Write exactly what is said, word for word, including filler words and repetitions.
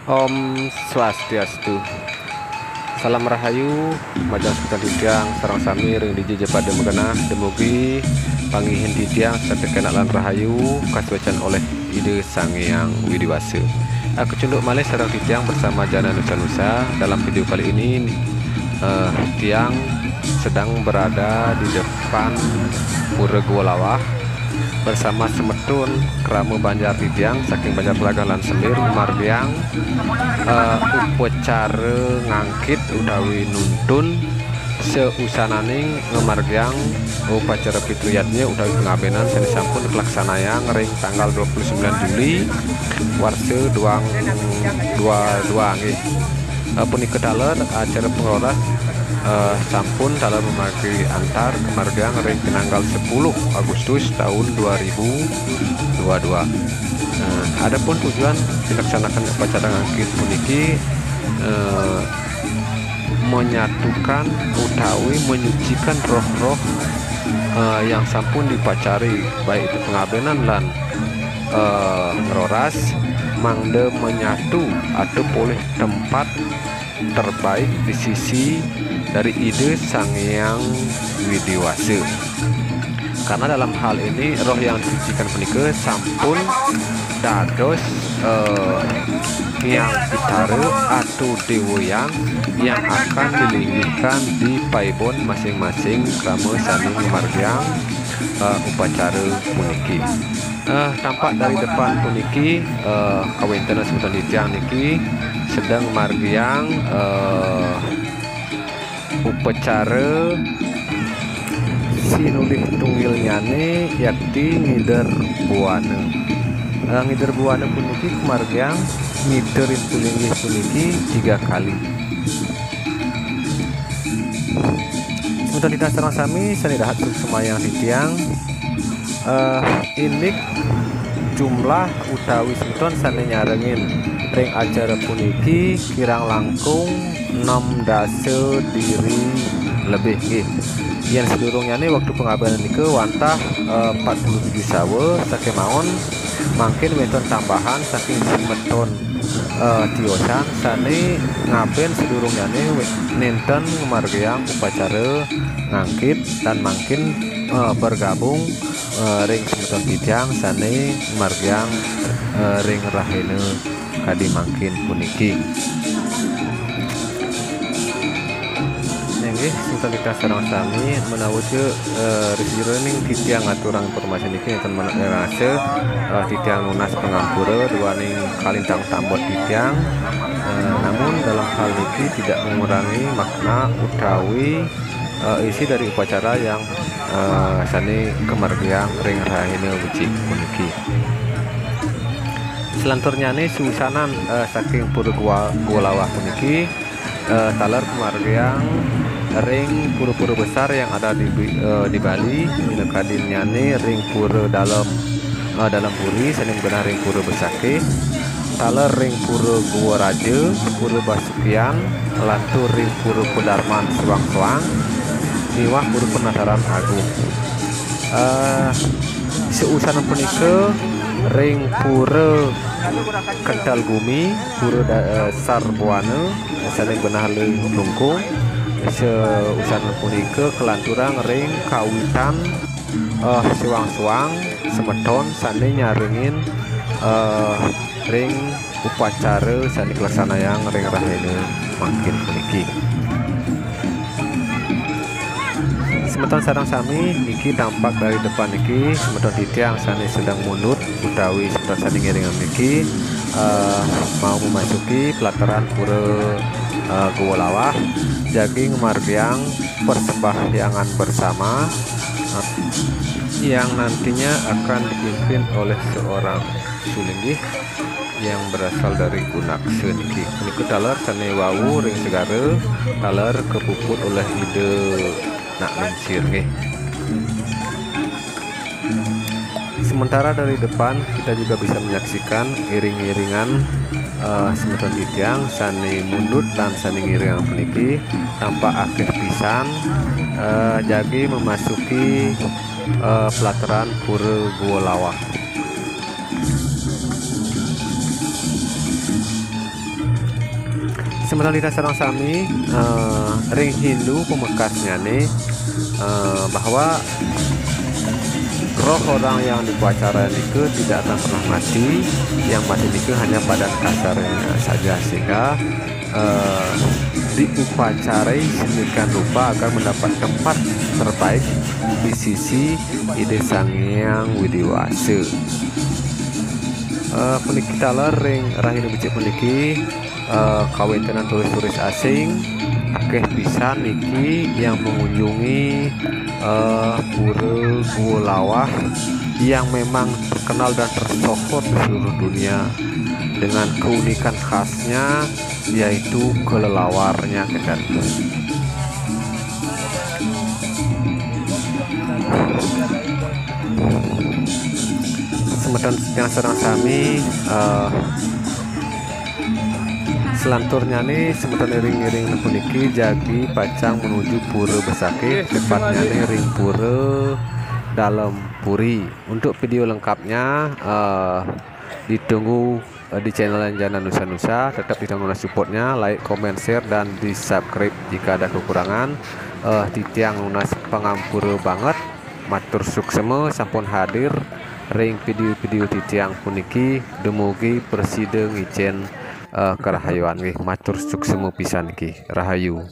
Om Swastiastu. Salam rahayu, majeng semeton titiang sareng sami ring dija ja pada magenah, dumugi panggihin titiang sampun kenak lan rahayu, kasuécan olih Ida Sang Hyang Widhi Wasa. Eh, kecunduk malih sareng titiang bersama Jana Nusa Nusa. Dalam video kali ini, eh, tiang sedang berada di depan Pura Gua Lawah bersama semeton krama banjar titiang saking Banjar Gelagah lan Sembir, margiang, eh, upacara ngangkit utawi nuntun sausananing ngamargiang upacara pitriyadnya utawi pangabénan sané sampun kalaksanayang ring tanggal dua puluh sembilan Juli warsa duang dua dua nggih. Eh, punika taler acara pangroras, eh, sampun taler mamargi antar kamargiang ring tanggal sepuluh Agustus taun dua ribu dua dua. Nah, adapun tujuan dilaksanakan upacara ngangkit puniki, eh, menyatukan utawi menyucikan roh-roh, eh, yang sampun dipacari, baik itu pangabénan lan, eh, ngroras, mangda menyatu atau polih tempat terbaik di sisi dari Ida Sang Hyang Widhi Wasa. Karena dalam hal ini, roh yang disucikan punika sampun dados, eh, Hyang Pitara atau Dewa Hyang yang akan dilinggihkan di paibon masing-masing krama sané ngamargiang, eh, upacara puniki. Eh, tampak dari depan puniki, eh, kawéntenan semeton titiang niki sedang margiang, eh, upacara sinulih tunggilnyané yakti ngider buana. Eh, ngider buana puniki kamargiang ngider Ida Linggih puniki tiga kali. Semeton titiang sareng sami sané dahat suksmayang titiang, eh, indik jumlah utawi semeton sané nyarengin ring acara puniki kirang langkung enam dasa diri lebih nggih. Yén sadurungnyané waktu pangabénan nika wantah, eh, empat puluh tujuh sawa, sakémaon mangkin wénten tambahan saking semeton, eh, tiosan sané ngabén sadurungnyané wé-, nénten ngamargiang upacara ngangkit lan mangkin, eh, bergabung, eh, ring semeton titiang sané ngamargiang, eh, ring rahina kadi mangkin puniki. Inggih, semeton titiang sareng sami, menawi, eh, ring sajeroning titiang ngaturang informasi niki nénten manut rasa, eh, titiang nunas pangampura duaning kalintang tambet titiang. Eh, namun dalam hal niki tidak mengurangi makna utawi, eh, isi dari upacara yang, eh, sané kamargiang ring rahina becik puniki. Selanturnyané susanan, eh, saking Pura Gua, Gua Lawah puniki, eh, taler kamargiang ring pura-pura besar yang ada di Bi-, eh, di Bali, minakadinnyané ring Pura Dalem, eh, Dalem Puri, sané magenah ring Pura Besakih, taler ring Pura Gua Raja, Pura Basukian, lantur ring Pura Padarman Suang-Suang, miwah Pura Penataran Agung. Eh, seusan punika ring Pura Kental Gumi, Pura Da-, eh, Sar Buana, sané magenah ring Klungkung. Seusan punika kalanturang ring kawitan, eh, suang-suang semeton sané nyarengin, eh, ring upacara sané kalaksanayang ring rahina mangkin puniki. Semeton sareng sami, niki tampak dari depan niki, semeton titiang sané sedang mundut utawi semeton sané ngiringang niki, eh, mau memasuki pelataran Pura, eh, Gua Lawah, jagi ngamargiang persembahyangan bersama, eh, yang nantinya akan dipimpin oleh seorang sulinggih yang berasal dari Gunaksa niki. Punika taler sané wau ring segara, taler kapuput oleh Ida Nak Lingsir nggih. Sementara dari depan kita juga bisa menyaksikan iring-iringan, eh, semeton titiang sané mundut lan sané ngiringang puniki tampak akéh pisan, eh, jagi memasuki, eh, pelataran Pura Gua Lawah. Semeton ida sareng sami, eh, ring Hindu pamekasnyane, eh, bahwa roh orang yang diupacara nika tidak akan pernah mati, yang mati nika hanya badan kasarnya saja, sehingga, eh, diupacarai sedemikian rupa agar mendapat tempat terbaik di sisi Ida Sang Hyang Widi Wasa. Eh, puniki taler ring rahina becik puniki, eh, kawentenan turis-turis asing akeh pisan niki yang mengunjungi, eh, Pura Gua Lawah yang memang terkenal dan tersohor di seluruh dunia dengan keunikan khasnya, yaitu kelelawarnya, kenten. Semeton yang sareng sami, eh, selanturnyane semeton iring-iring puniki jagi pacang menuju Pura Besakih, tepatnyane ring Pura Dalem Puri. Untuk video lengkapnya, eh, ditunggu, eh, di channel Enjana Nusa-Nusa. Tetap ditunggu nunas supportnya, like, comment, share, dan di subscribe jika ada kekurangan. Eh, titiang nunas pangampura banget. Matur suksma sampun hadir ring video-video titiang puniki. Dumugi prasida ngicen, eh, karahayuan nggih. Matur suksma pisan nggih. Rahayu.